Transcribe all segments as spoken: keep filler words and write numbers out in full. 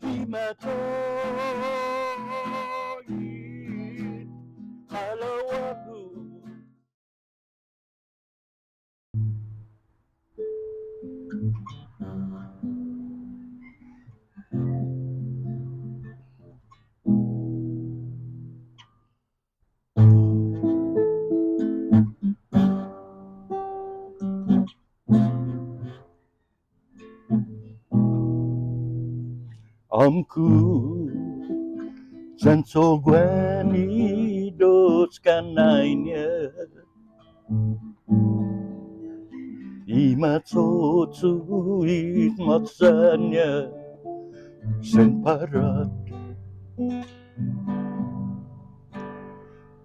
Gi ma tåyi' halaoa-hu. Åmko' yan cho'gue-ña i dos kannai-ña, i macho'cho' i machånña sen parat.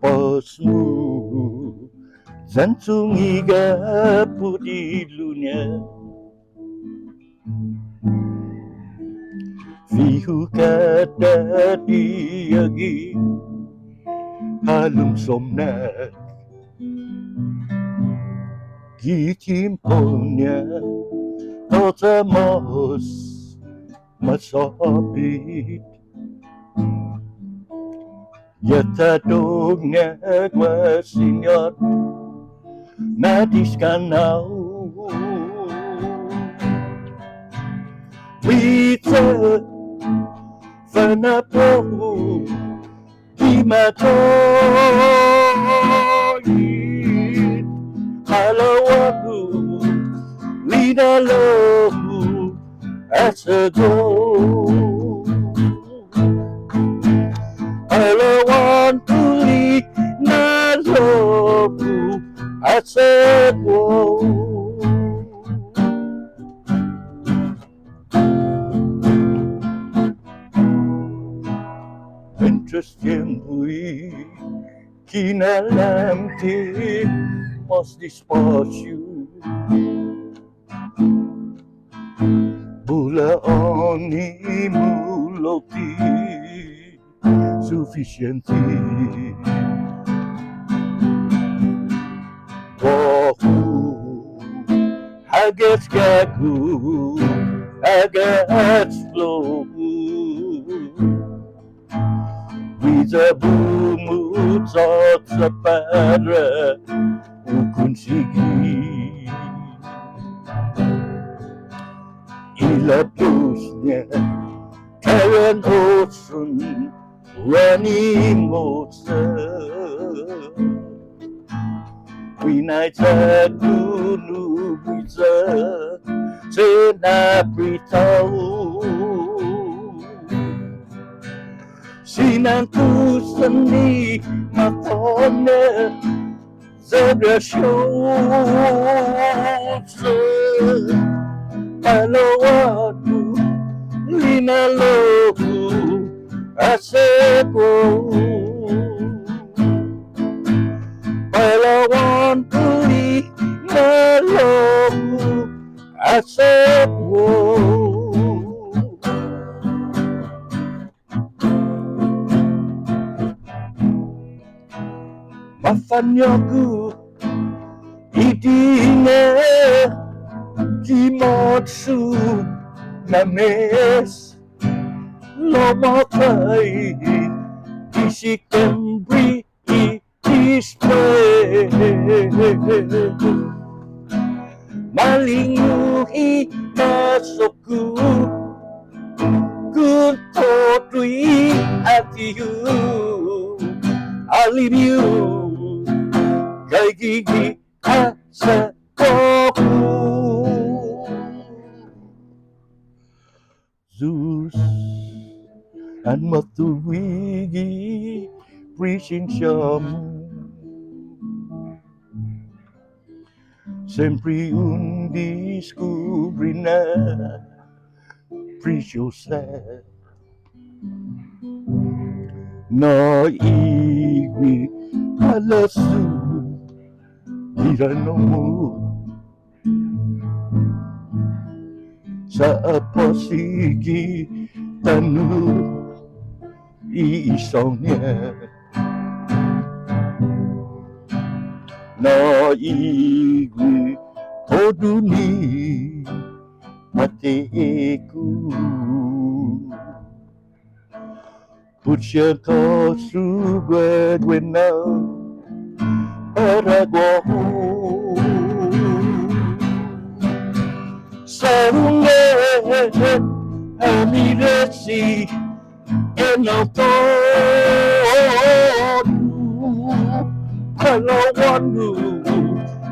Pues nu, yan tungo' i gapot i ilu-ña, fihu kada diagi halom somnak. Gi tiempo-ña tåya' mås masåpet. Ya ta dogna' guaha siñot na diskanao. Guiya fana'påo i ma tåyi' halaoa-hu, lina'la'-hu, asagua-hu. Palao'an hu lina'la'-hu, asagua-hu. Mientras tiempo i kinalamten mås despåsio, bula åni mulo ti sufisiente. Guåhu, hagas gago, hagas flohu. Guiya bumuchot sa' para u konsigi i låbos-ña, kalan osan ran i mosa. Guinaiya nu guiya sen aprietu. Sinantusan i matå-ña, desgrasiosa. Palao'an hu lina'la'-hu, asagua-hu. Palao'an hu lina'la'-hu, asagua-hu. Mafañågu i dinga, ki måtso na mes, lao måtai gi September i despues. Malingu i masok-hu, kun todu i åtti-hu, alibiu, gaige gi asagua-hu. Yu'os an måtto gi presensia-mu. Siempre un diskubri na presiosa. Nå'i gue' palasu i rano-mu. Sa' apåsi gi tano' i isao-ña. Nå'i gue' todu ni Ti iku. Pucha ko su gueguenao para guåhu. Sa' un nge' a mi resi ennao todu, palao'an-hu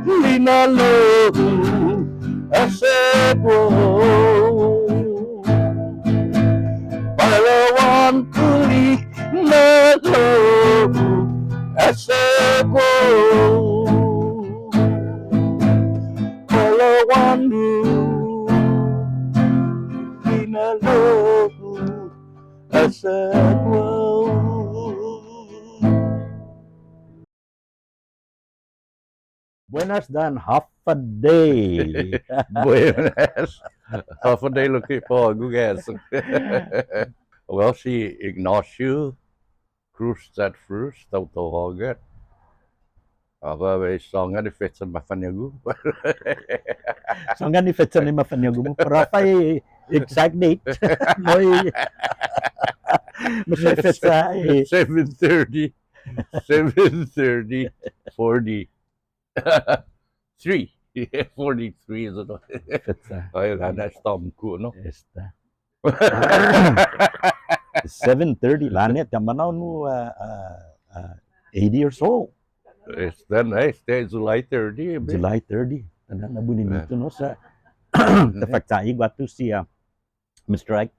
lina'la'-hu as guåhu. Palao'an-hu lina'la'-hu as guåhu. Palao'an-hu lina'la'-hu as guåhu. Buenas dan håfa adai. Buenas. Håfa adai lokkue' på'go, guys. Well, si Ignacio Cruz Chatfurus, taotao Hågat. Håfa bai sångan i fecha mafañågu-mu? Sångan i fecha ni mafañågu-mu. Para håfa i exact date. Mås i, mås i fecha i seven thirty. Seven thirty, forty-three. Forty-three is it? Fecha. Ai, lånña' estamko, no? Esta. Seven thirty, lånña', taimanu nu, uh, uh, uh, eighty years old. Esta, esta, July thirty, bai. July thirty. Tåya' na bunito, no, sa' ta fa'tiyi guatu si, uh, Mister Ike.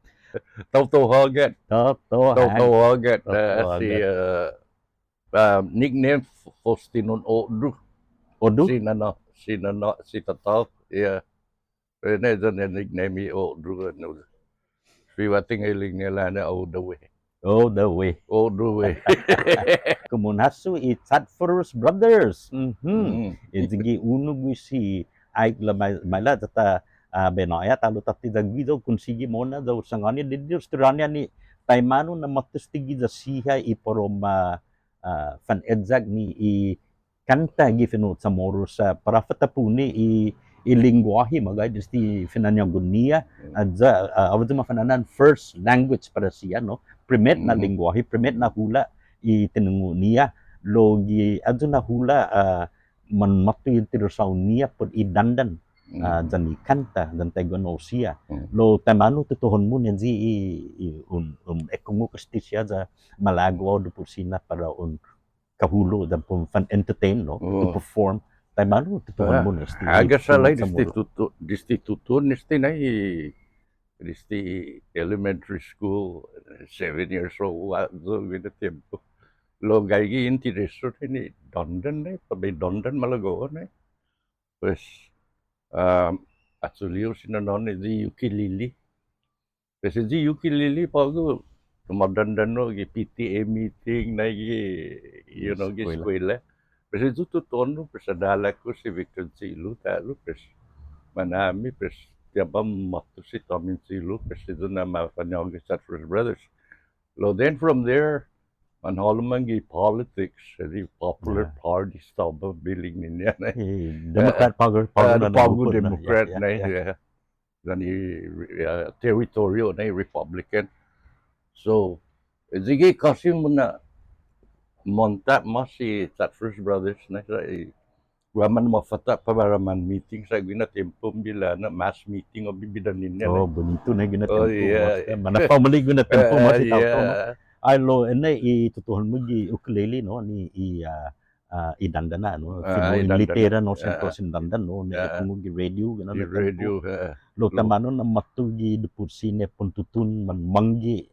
Taotao Hågat. Taotao Hågat. Taotao Hågat. Taotao Hågat. Uh, si, uh, uh, nickname F-, Faustino Odru. Odru? Si nanå, si nanå, si tatå-hu. Yeah. Ennao yan nickname i Odru, no. Fihu ha' ti ilek-ña lånña' Odru. Odru. Odru. Komu un hasso i Chatfurus Brothers. Mhm. Mhm. Ayu gi unu gi si Ike la mai-, maila' ya ta, ah, bai nå'i ha' ta'lo tåtte ya guiya hu konsigi mo'na ya hu sangåni didide' hu estoriå-ña ni taimanu na måtto este giya siha i para u ma, ah, faneyak ni i kånta gi fino' CHamoru sa' para håfa ta puni i, i lengguåhi, meggai desde finañågu-ña, ayu, ah, håfa ayu ma fa'na'an first language para siha, no? Primet na lengguåhi, primet na hula' i tiningo'-ña, lao gi ayu na hula', ah, manmåtto i interesao-ña put i dandan, ah, yan i kånta, yan taiguenao siha. Lao taimanu tutuhon-mu ni ayu i, i un, un ekungok este siha ya malago' hao dipotsi na para un kahulo' yan para un fan entertain, no? To perform. Taimanu tutuhon-mu ni este. Hågas ha' lai desde tutu-, desde tutuhon este nai, desde elementary school, seven years old, guaha guihi na tiempo. Lao gaige intereso ni dandan nai, para bai dandan malago' hao nai. Pues, um, ha chule' yu' si nanå-ña i ukulele. Pues i ukulele på'go, ma dandan yu' gi P T A meeting nai gi, you know, gi eskuela. Pues i tutuhon-hu, pues ha dalak yu' si Victor Chilu ta'lo, pues, manåmi, pues, ti ha måtto si Tommy Chilu, pues, ayu na mafañågu gi Chatfurus Brothers. Lao then from there, manhålom hao gi politics, the Popular Party, estaba billing-ña nai. Eh, Democrat, på'go, på'go na Democrat nai, yeah. Yan i, uh, territorial nai, Republican. So, ayu gi kåsi muna'månta mås si Chatfurus Brothers nai, sa' i guaha manmåfatta' para man meeting sa' guihi na tiempo, bilang na mass meeting o bidan-ñiha. Oh, bunitu na guihi na tiempo. Mås, mana formally guihi na tiempo mås i taotao, no? Ai, lao, ennao i tutuhon-mu gi ukulele, no? Ni i, ah, ah, i dandan ha', no? Fino' i dandan. Litera, no? Siempre sin dandan, no? Ni i tungo' gi radio, guihi na tiempo. Lao taimanu na måtto gi dipotsi ni para un tutuhon manmångge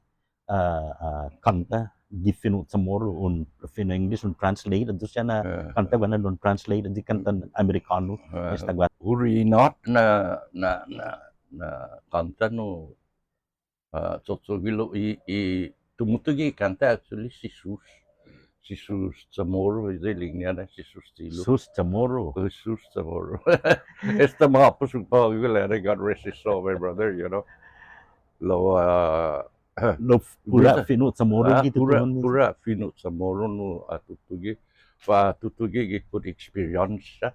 ah, ah, kånta gi fino' CHamoru, un fino' English, un translate, ayu siha na kånta guaha na un translate, ayu kånta Amerikånu, esta guaha. Hu rinåt na, na, na, na kånta nu, ah, cho'cho'gue lao i, i tumutuge' i kånta actually si Sus. Si Sus CHamoru, i ilek-ña na si Sus Chilu. Sus CHamoru. Eh, Sus CHamoru. Esta ma'pos un på'go, God rest his soul, my brother, you know. Lao, ah, lao puru fino' CHamoru gi tutuhon-mu. Puru fino' CHamoru nu ha tutuge'. Para tutuge' gi put experience, ah.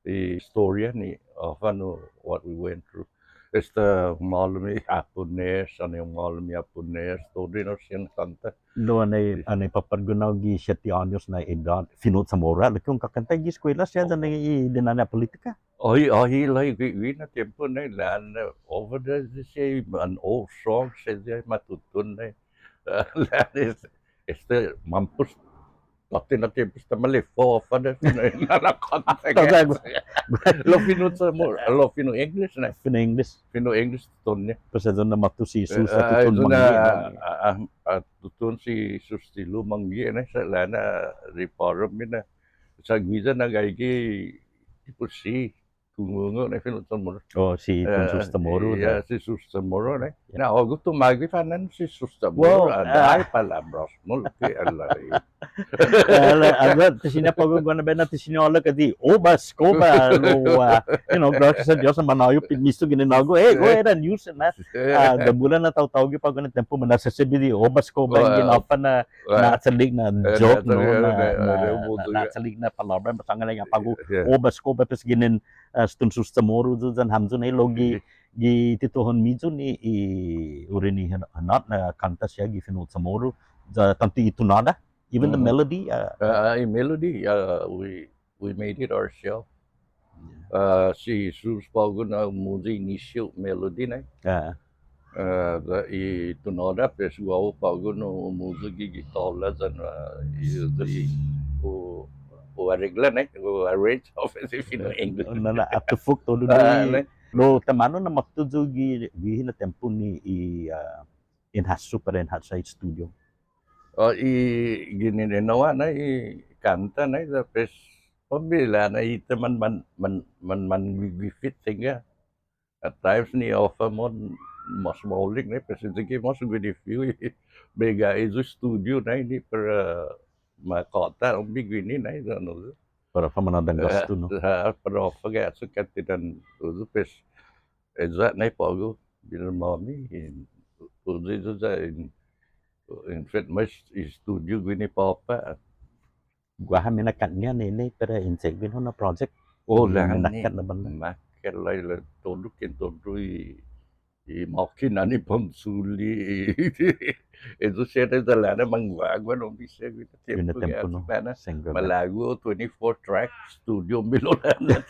I estoria ni, håfa nu, what we went through. Esta humålom i Apones, annai humålom i Apones, todu i nu siha na kånta. Lao annai, annai påtgon hao gi siette åños na edåt, fino' CHamoru lokkue' un kakånta gi eskuela siha, oh, yan annai i dinanña' politika. Åhe', åhe', lai, gi, gi na tiempo nai, lao, over the, the same, an old song, sa' ya ma tutuhon nai. Lao, este, este, mampos, tåtte na tiempo esta malefa håfa na, na, na kånta. Lao fino' CHamoru, lao fino' English na. Fino' English. Fino' English tutuhon-ña. Pues ayu na måtto si Sus, eh, ah, tutuhon ayu na, mangge', no? Ah, ah, ah, tutuhon si Sus Tilu mangge', no? Sa' lao na, ripåra-mu na. Sa' guiya na gaige, pues si, tungo'-ña na fino' CHamoru. Oh, si Tun Sus Tamoru, eh, yeah, si Sus Tamoru, ne? Yeah. Na, hågu tumague' fana'an si Sus Tamoru, well, ah, ai palabras-mu, lokkue' alai. Ala, ala, ti siña på'go guaha na biahi na ti siña hålom ka ti, oba eskoba, lao, ah, you know, gracias a Dios, manå'yu pinisu ginen hågu, eh, go ahead and use it, na. Ah, da bula na taotao gi på'go na tiempo, mana'sisigi di oba eskoba, oh, ginen håfa na, ah, na'chålek na, eh, joke, no, na, na, na, na'chålek na palåbra, masångan ilek-ña på'go, yeah, oba eskoba, pues ginen, ah, si Tun Sus Tamoru, yu' yan hamyo nai, lao gi, gi tutuhon-miyu ni i, uri ni hina-, hinanao na kånta siha gi fino' CHamoru, ya tånto i tunåda, even the melody, uh, uh, i melody, uh, we, we made it ourselves. Yeah. Uh, si Sus på'go na humuyong initial melody nai. Ah. Uh, the, i tunåda, pues guåhu på'go na humuyong gi gitåra yan, uh, i, i, hu, hu aregla nai, hu arrange, håfa si fino' English. Na, na, åtokfok todu. Ah, ni, nai. Lao taimanu na måtto yu' gi, gi hina tiempo ni i, uh, in hasso para in hasso i studio. Oh, i ginen i nu nai, i kånta nai, sa' pues, påmilan nai, i taimanu man, man, man, man, gi, gi fit tenga. At times ni håfa mohon mås maolek nai, pues, ti ki mås guini fihu, meggai i studio nai ni para ma kåta, un bi guini nai, sa' no. Para håfa manådan gastu, no? Eh, para håfa gastu kåttinan, pues, Exact nai på'go, bidan-måmi, in, hu, hu, hu, in, in fit ma i studio guini påpa'. Guaha minakkat-ña nai, nai, para in che'gue nu na project. Oh, lao ni, minakkat na bånda. Makkat lai, lao todu, ken todu i, i måkina ni para un chule'. Ayu siha na, lao na mangguaguan, no, bisan guini na tiempo, guini na tiempo, no? Malago' twenty-four track studio, milolångan.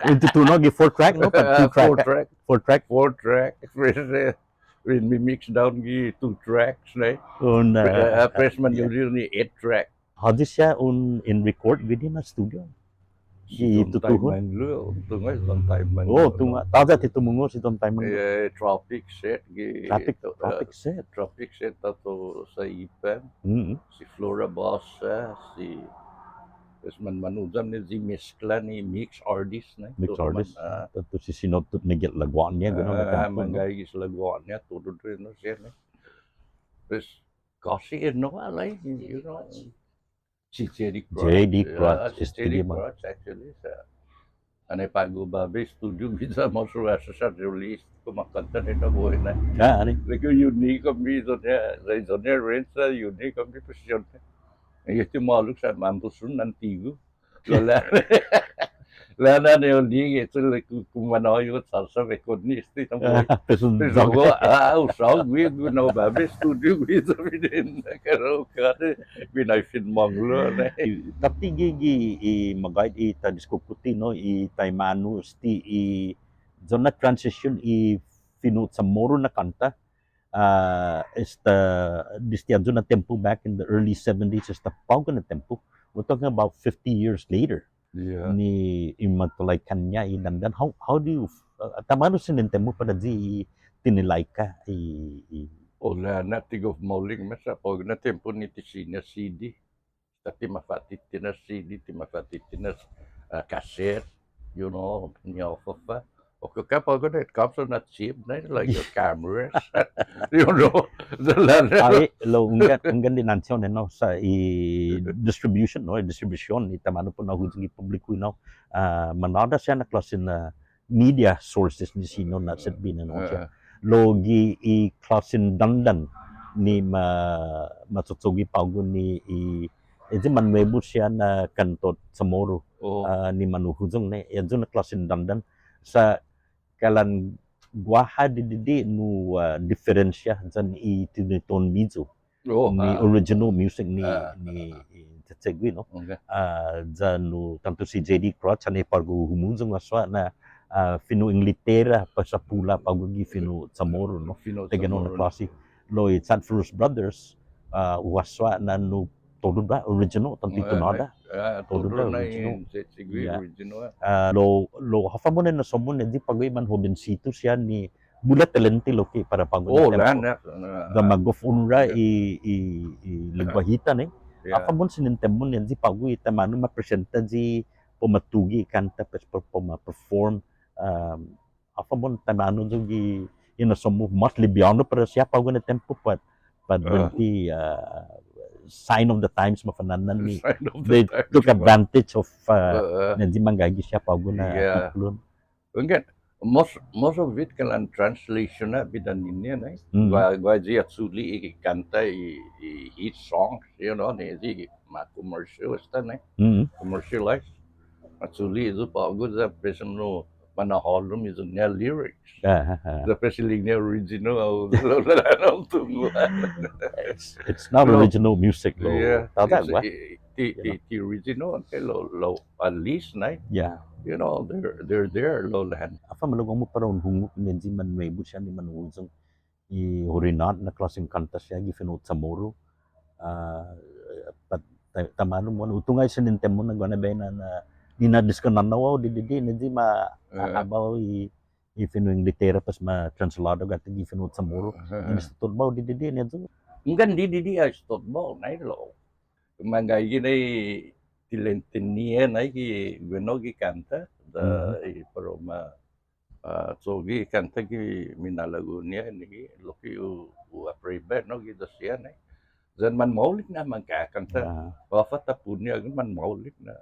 Ayu tutuhon gi four track, no? Pat two track. Ah, four track. Four track. Four track. Pues, eh, when we mix down gi two tracks, no? Un, eh, eh, press man, yeah, ni eight track. Håyi siha un in record guini na studio? Si Don Tutuhon? Taimanglo, tungo' si Don Taimanglo. Oh, tungo'. Tåya' ti tumungo' si Don Taimanglo. Eh, Tropic Set gi, Tropic, eh, Tropic Set. Tropic Set, tåya' Saipan. Mm-hmm. Si Flora Bossa, si, pues man, man usa ni i meskla ni mix artist, no? Mix artist. Tåya' man, ah. Tåya' si Sinotto Miguel Laguaña, guini na tiempo, no? Manggaige si Laguaña, todu, todu, no, siha, no? Pues, Kasi, you know, I like, you know, si Jerry Cross. Jerry Cross, yeah, si Jerry Cross, actually, sa'. Annai på'go baba i studio, guiya mås hu hasso sa' release, kumakanta ni na buhi na. Ah, annai. Like, unique kami, iyon-ña, iyon-ña range sa', unique kami position. Ayu ti maolek sa' mampos un antigu. Lao, lao, lao na ni hu ligi, esta, like, ku-, kumanå'yu salsa, me koni este, no, ah, pues un, pues un, ah, hu sångan guihi, guihi na baba i studio guihi sa' biden na karaoke, guihi na i fin månglo', no. Tåtte gi, gi, i magåhet i ta diskuti, no, i taimanu este, i, iyon na transition, i fino' CHamoru na kånta, ah, esta, desde ayu na tiempo back in the early seventies, esta på'go na tiempo. We're talking about fifty years later. Yeah. Ni i matulaikan-ña i dandan. How, how do you, ah, taimanu siniente-mu para ayu i tinilaika i, i... Oh, lao na ti gof maolek ma sa' på'go na tiempo ni ti siña C D. Ti mafa'titina C D, ti mafa'titina, uh, cassette, you know, ni håfa. O ka-, ka på'go na, it comes on a chip, no, like your cameras, you know. Ai, lao, hunggan, hunggan dinanche hao, no, sa' i distribution, no, i distribution, i taimanu put na huyong i publiku, no, ah, manåda siha na klåsen, ah, media sources ni siña un na'setbe, no, siha. Lao gi i klåsen dandan ni ma, ma cho'cho'gue på'go ni i, ayu manuebu siha na kåntot CHamoru, ah, ni manuhuyong, no, ayu na klåsen dandan. Sa' kalan guaha didide' nu, ah, diferensia yan i tinituhon-miyu. Oh, ni ah. Original music ni, ah, ni, ah, i che'che'gue, no? Okay. Ah, yan nu, tanto si J D Crutch, annai på'go humuyong hu asua na, ah, fino' Inglatera, pues ha pula' på'go gi fino' Chamoru, no? Fino' Chamoru. Taiguenao na klåsi. Lao i Chatfiros Brothers, ah, hu asua na nu todu ha' original, tanto i tunåda. Ah, todu ha' original. Todu na i che'che'gue original. Ah, lao, lao, håfa mo'na na somu ni ayu på'go i man hobensitu siha ni bula talento lokkue' para på'go na tiempo. Oh, na, na, na. Yan magof onnra i, i, i lengguahi-ta, no? Yeah. Håfa mohon siniente-mu ni ayu på'go i taimanu ma presenta ayu para u ma tuge' i kånta, pues, para, para u ma perform, um, håfa mohon taimanu ayu gi, i na somu mås libiånu para siha på'go na tiempo, pat, pat, ah, buente, uh, sign of the times, mafa'na'an ni. Sign of the times. They took advantage of, uh, uh, uh, ni ayu manggaige siha på'go na, yeah, kulan. Hunggan, most, most of it kalan translation na bidan-ñiha, no? Mm. Guaha, guaha ayu ha chule' i kånta i, i hit songs, you know, ni ayu ma commercial esta, no? Mm. Commercialize. Ma chule' ayu på'go ya pues nu mana'hålom ayu-ña lyrics. Ah, ah, ah. Ya pues ilek-ña original, lao, lao, lao, lao, lao, lao, lao. It's, it's not original music, lao. Yeah. Tåya' guaha. Ti, ti, ti original, okay, lao, lao, at least, no? Yeah. You know, they're, they're there, lao, lao. Håfa malago'-mu para un hungok ni ayu man nuebu siha ni man huyong i hurinåt na klåsen kånta siha gi fino' Chamoru. Ah, pat, ta-, taimanu mohon, hu tungo' i siniente-mu na guaha na biahi na, na, ni na'diskuennan hao didide', ni ayu ma, ah, ah, abao i, i fino' Inglatera pues ma translado guatu gi fino' Chamoru. Ah, ah, ah. Ni na'estotba hao didide', ni ayu. Hunggan didide' ha estotba hao, no, lao. Manggaige na i talento-ña, no, gi, bueno, gi kånta, ya, mhm, i para u ma, ah, cho'gue i kånta gi minalago'-ña, ni lokkue' u, u aprueba, no, gi dos siha, no. Yan manmaolek na mangkakånta. Ah. Håfa ta put-ña, manmaolek na.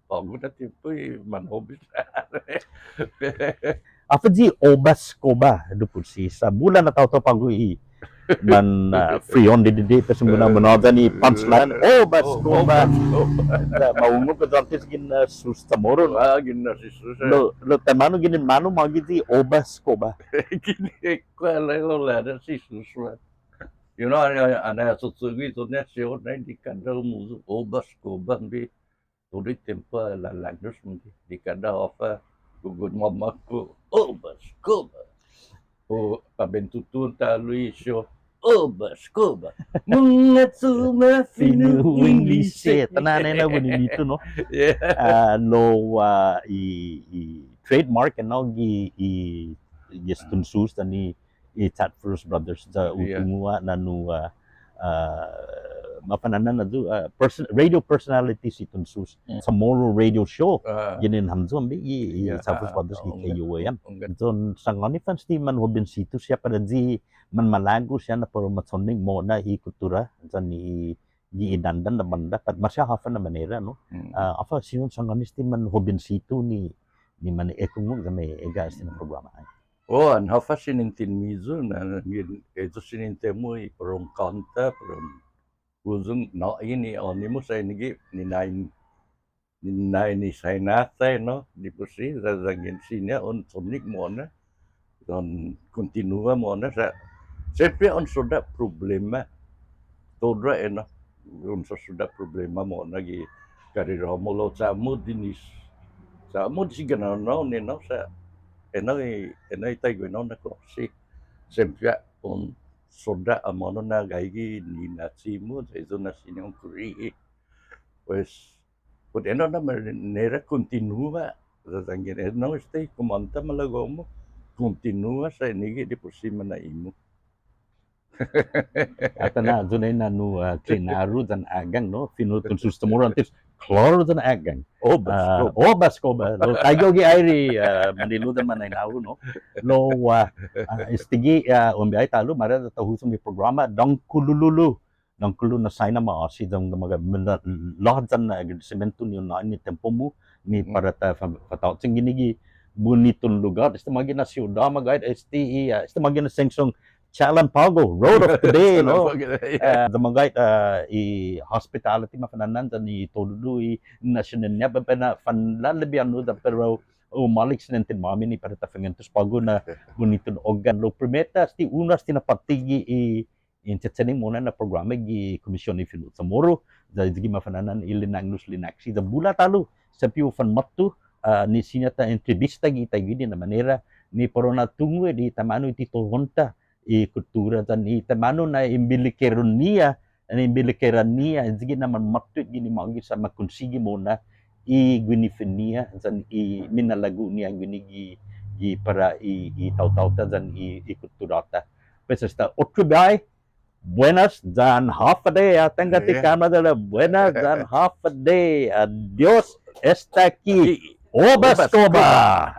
På'go na tiempo i manhobis. Håfa ayu i Oba Skoba, dipotsi sa' bula na taotao på'go i man, ah, frion didide', pues muna'muna'yan i punchline, Oba Skoba. Oba Skoba. Na, ma hungok hao åntes ginen, ah, sus Chamoru, no? Ah, ginen si sus, eh. Lao, lao taimanu ginen manu mågi i Oba Skoba. Ginen, kulan lao, lao, lao, si sus, man. You know, annai, annai ha cho'cho'gue todu na siha, na, di kada humuyong Oba Skoba, bi Todu i tiempo ha lalagnos, di kada håfa, gugud måmak yu', Oba Skoba. O, pa bai tutuhon ta'lo i siha, Oba Skoba. Mungnga chuma fino' English. English. Tåya' na, na, na, bunitu, no? Yeah. Ah, lao, ah, i, i trademark, no, gi, i, gi Tunsus, yan i i Chatfiros Brothers, ya, yeah, hu tungo' na nu, ah, ah, mafa'na'an na ayu, ah, person-, radio personality si Tunsus. Mm. Chamorro radio show. Ah. Ginen hamyo hambi i, i, yeah, Chatfiros Brothers gi, oh, K U A M. Okay. Yan sangåni fan este man hobensitu siha para ayu i manmalago' siha na para u ma chonnek mo'na i kuttura, yan i, i inandan na bånda, pat maseha håfa na manera, no? Mm. Ah, håfa siña un sangåni este man hobensitu ni, ni man ekungok ya ma egga' este na programa. Oh, annai håfa siniente-mu ayu na, na, ayu siniente-mu i para un kånta, para un huyong, no, i ni, oh, ni mo sa' ini gi, ni nai, ni nai ni saina tai, no, dipotsi, ya, ya yanggen siña un chonnek mo'na, un kontinua mo'na, sa', siempre un sodda' problema, todu ha', no, un sosodda' problema mo'na gi karera-mu lao cha'-mu dinis, cha'-mu disgana-mu ni, no, sa', enao i, enao i taiguenao na klåsi. Siempre un sodda' amånu na gaige ni na'che-mu, sa' ayu na siña un kuri. Pues, put enao na manera kontinua, sa' yanggen enao este kumånta malago'-mu, kontinua sa' ini gi dipotsi man na'i-mu. Atan ha' ayu nai na nu, ah, klinaru yan a'gang, no? Fino' Tunsus Chamoru åntes, klåru yan a'gang. Oh, Oba Skoba. Ah, Oba Skoba. Lao taigue hao gi aire, ah, mañe'lu-hu yan mañaina-hu, no? Lao, ah, ah, estague', ah, un biahi ta'lo, maolek ya ta huyong i programa, dångkulu, dångkulu na saina ma'åse', yan ya mågi, mina, låhan yan, ah, agradesimiento ni un nå'i i tiempo-mu, ni para ta fa-, fa'tiyi guini gi bunitun lugåt, esta mågi na siudåt, magåhet, este i, ah, esta mågi na sengsong Chalan På'go, Road of Today, no? Chalan På'go, yeah. Ah, ya magåhet, ah, i hospitality mafa'na'an yan i todu i national-ña, bai, bai na'fanlalebiånu ya, pero Umalik sinenten-måmi ni para ta fanguentos på'go na bunitu na ogga'an. Lao primero, este unu, este na'påtte gi i, i un chetchen mo'na na programa gi Kumision i Fino' CHamoru. Ya ayugue' mafana'an i lina'ñu, lina'siñu, ya bula ta'lo, siempre hu fanmåtto, ah, ni siña ta entrevista gi taiguini na manera, ni para u na'tungo' di taimanu i titohon-ta i kuttura yan i taimanu na embilikeron-ñiha, na embilikeron-ñiha, ayugue' na manmåtto guini magi sa' ma konsigi mo'na i guinife-ña, yan i minalago'-ña guini gi, gi para i, i taotao-ta yan i, i kuttura-ta. Pues esta otro biåhi, buenas yan håfa adai, ah, tenga ti kama de la buenas yan håfa adai. Adios, esta ki Obas Koba.